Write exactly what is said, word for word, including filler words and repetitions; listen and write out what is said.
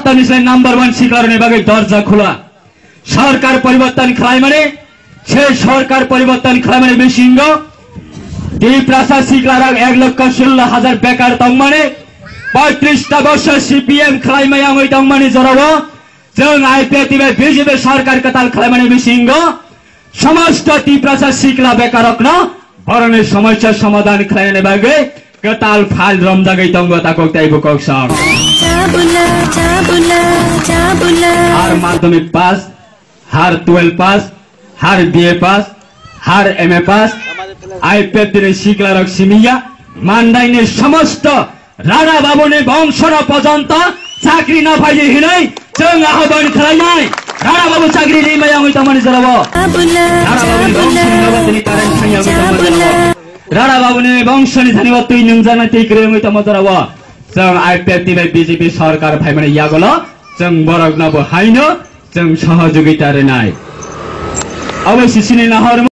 Tani se number one siklarni bagwi dorja khula. Sorkar poriborton khlaimani, se sorkar poriborton khlaimani bisingo Tiprasa siklarok ek lokho sullo hajar bekar tongmani, poitrista bosor C P M khlaimaya wngwi tongmani jorao, chwng I P F T bai B J P sorkar kwtal khlaimani bisingo somosto Tiprasa sikla bekarokno borokni somosya somadhan khlainani bagwi kwtal phal romjagwi tongo takhuk tei bukhuk song. Chabula, chabula, chabula. Har madhyamik pass, har twelve pass, har B A pass, har M A pass, I P F T ni siklarok simiya, mandaini somosto Rana Babuni bongsono pojonto chakri no phaiya hinwi chwng ahobon khlainai. Rana Babu chakri rimaya wngwi tongmani jorao. Rana Babuni bongsono nogo tini current thangya wngwi tongmani jorao. Rana Babuni bongsono thani o twi nungjaknai twi kwrwi wngwi tongmani jorao. Chwng I P F T bai B J P sorkar phaimani yagulo chwng borokno bo haino chwng sohojogita rwnai. Abo sisini nahor